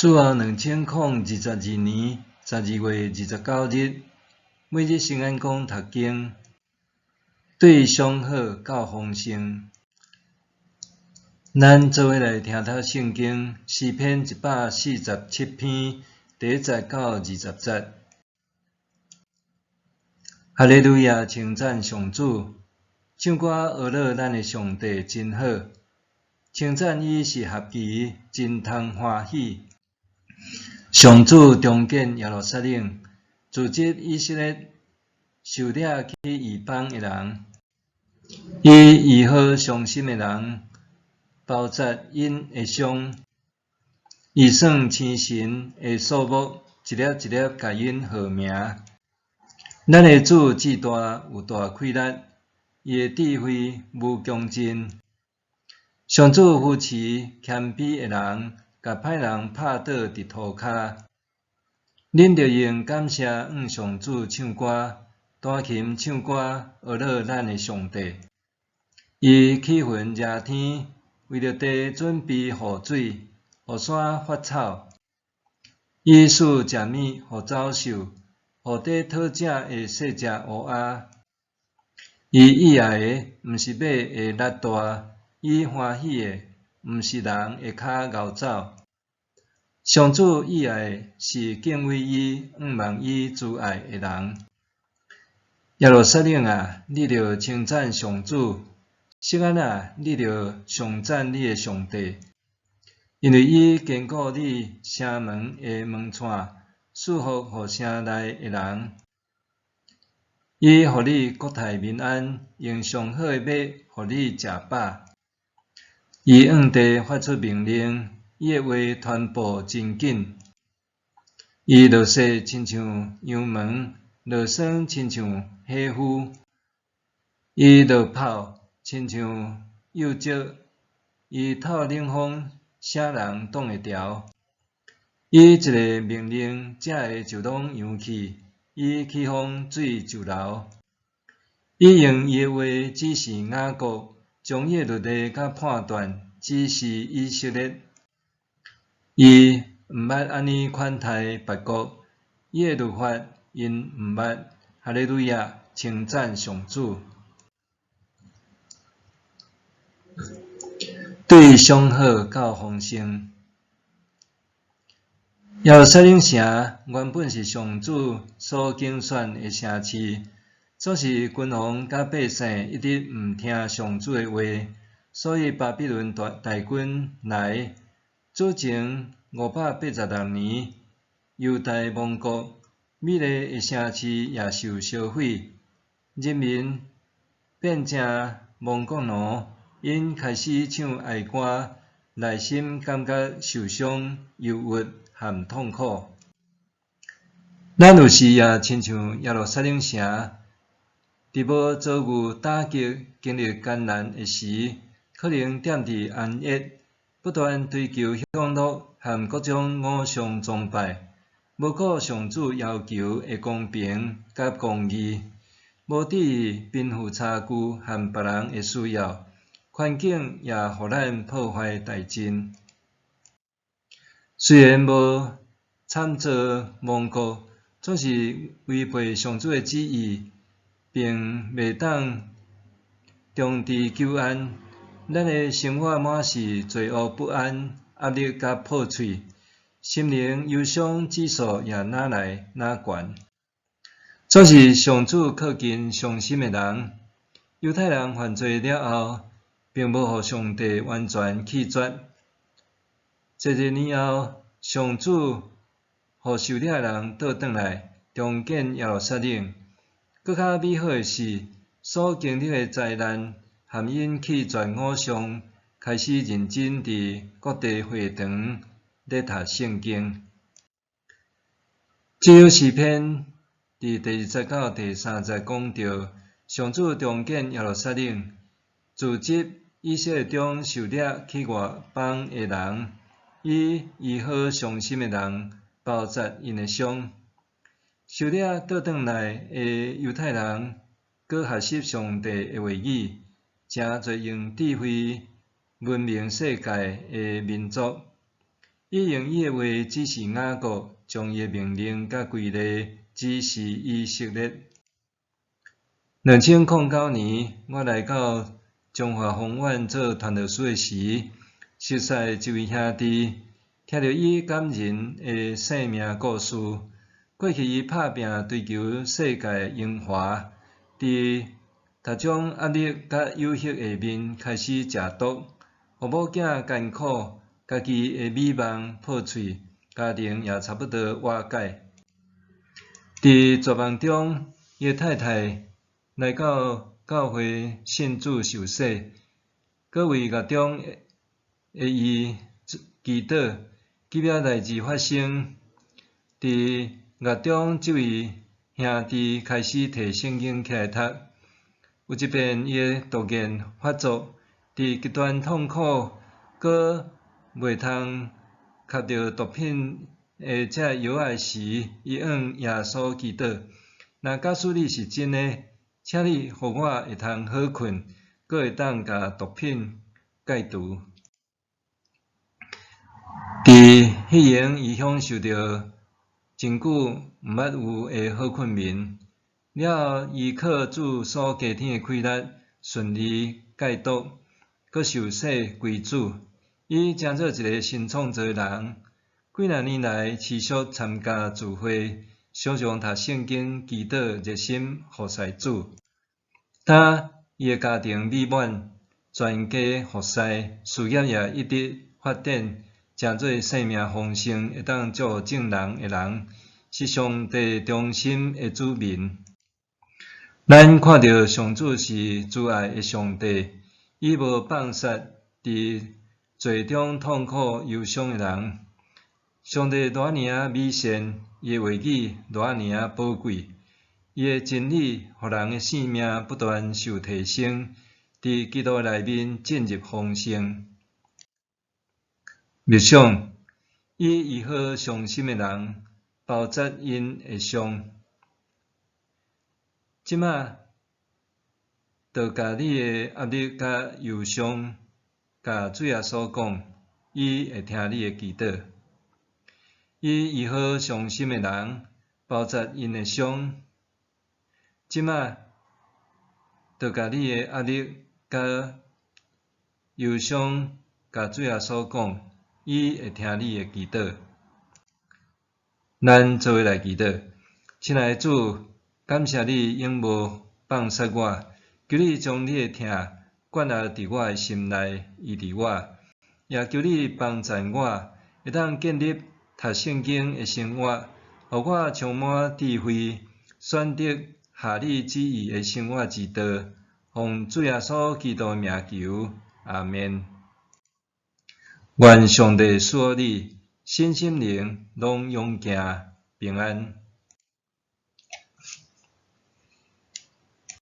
主後2022年12月29日，每日聖安講讀經，對上好到豐盛。咱做伙來聽讀聖經詩篇147篇第1節到20節。哈利路亞，稱讚上主，唱歌呵咾咱的上帝真好，稱讚伊是合宜，真通歡喜。上主重建耶路撒冷，組織以色列受掠去異邦的人，伊醫好傷心的人，包紮𪜶的傷，伊算星辰的數目，一粒一粒共𪜶號名。咱的主至大有大氣力，伊的智慧無窮盡。上主扶持謙卑的人，共歹人拍倒佇塗跤。恁著用感謝向上主唱歌，彈琴唱歌，呵咾咱的上帝。伊起雲遮天，為著地準備雨水，予山發草。伊賜食物予走獸，予佇討食的細隻烏鴉。伊喜愛的，毋是馬的力大，伊歡喜的，毋是人的跤𠢕走。上主喜愛的是敬畏伊、向望伊慈愛的人。耶路撒冷啊，你著稱讚上主；錫安啊，你著頌讚你的上帝，因為伊堅固你城門的門閂，賜福予城內的人。伊予你國泰民安，用上好的麥予你食飽。伊向地發出命令，伊的話傳布真緊。伊落雪親像羊毛，落霜親像火烌。伊落雹親像幼石，伊透冷風，啥人擋會牢？伊一个命令，這个就攏揚起；伊起風，水就流。伊用伊的話指示雅各，將伊的律例佮判斷指示以色列。伊毋捌按呢款待別國，伊的律法𪜶毋捌。哈利路亞，稱讚上主。對上好到豐盛。耶路撒冷城原本是上主所揀選的城市，總是君王佮百姓一直毋聽上主的話，所以巴比倫大軍來，主前586年，猶大亡國，美麗的城市也受燒毀，人民變成亡國奴，𪜶開始唱哀歌，內心感覺受傷、憂鬱和痛苦。咱有時也親像耶路撒冷城，佇無遭遇打擊、經歷艱難的時，可能踮佇安逸，不斷追求享樂和各種偶像崇拜，無顧上主要求的公平佮公義，無注意貧富差距和別人的需要，環境也予咱破壞殆盡。雖然無慘遭亡國，總是違背上主的旨意，並袂當長治久安。咱的生活滿是罪惡、不安、壓力佮破碎，心靈憂傷指數也愈來愈懸。總是上主靠近傷心的人。猶太人犯罪了後，並無予上帝完全棄絕。濟濟年後，上主予受掠的人倒轉來，重建耶路撒冷。閣較美好的是，所經歷的災難，和𪜶棄絕偶像，開始認真佇各地會堂咧讀聖經。這首詩篇佇第2節到第3節講到，上主重建耶路撒冷，組織以色列中受掠去外邦的人，伊醫好傷心的人，包紮𪜶的傷。受掠倒轉來的猶太人，閣學習上帝的話語，成濟用智慧聞名世界的民族。伊用伊的話指示雅各，將伊的命令佮規例指示以色列。2009年，我來到彰化豐原做傳道師的時，熟似一位兄弟，聽著伊感人的生命故事。過去伊拍拚追求世界的榮華，佇逐種壓力佮誘惑下面開始食毒，予某囝艱苦，家己的美夢破碎，家庭也差不多瓦解。佇絕望中，伊的太太來到教會信主受洗，閣為獄中的伊祈禱，奇妙代誌發生。佇獄中，這位兄弟開始提聖經起來讀。有一遍，伊的毒癮發作，佇極端痛苦，閣袂通吸著毒品的這藥仔時，伊向耶穌祈禱：若假使你是真的，請你予我會通好睏，閣會當共毒品戒除。佇彼閒，伊享受著真久毋捌有的好睏眠。了後，伊靠主所加添的氣力，順利戒毒，閣受洗歸主。伊成做一个新創造的人。幾若年來持續參加聚會，常常讀聖經、祈禱、熱心服侍主。今伊的家庭美滿，全家服侍，事業也一直發展，成做生命豐盛、會當祝福眾人的人，是上帝忠心的子民。咱看著上主是慈愛的上帝，伊無放殺佇罪中痛苦憂傷的人。上帝偌爾仔美善，伊的話語偌爾仔寶貴，伊的真理予人的性命不斷受提升，佇基督內面進入豐盛。默想，伊醫好傷心的人，包紮𪜶的傷。這馬，就共你的壓力佮憂傷，共主耶穌講，伊會聽你的祈禱。伊醫好傷心的人，包紮𪜶的傷。這馬，就共你的壓力佮憂傷，共主耶穌講，伊會聽你的祈禱。咱做伙來祈禱，親愛的主，感謝你永無放殺我，求你將你的疼灌壓佇我的心內，醫治我，也求你幫贊我，會當建立讀聖經的生活，予我充滿智慧，選擇合你旨意的生活之道。奉主耶穌基督的名求，阿們。願上帝賜福你，身心靈攏勇健平安。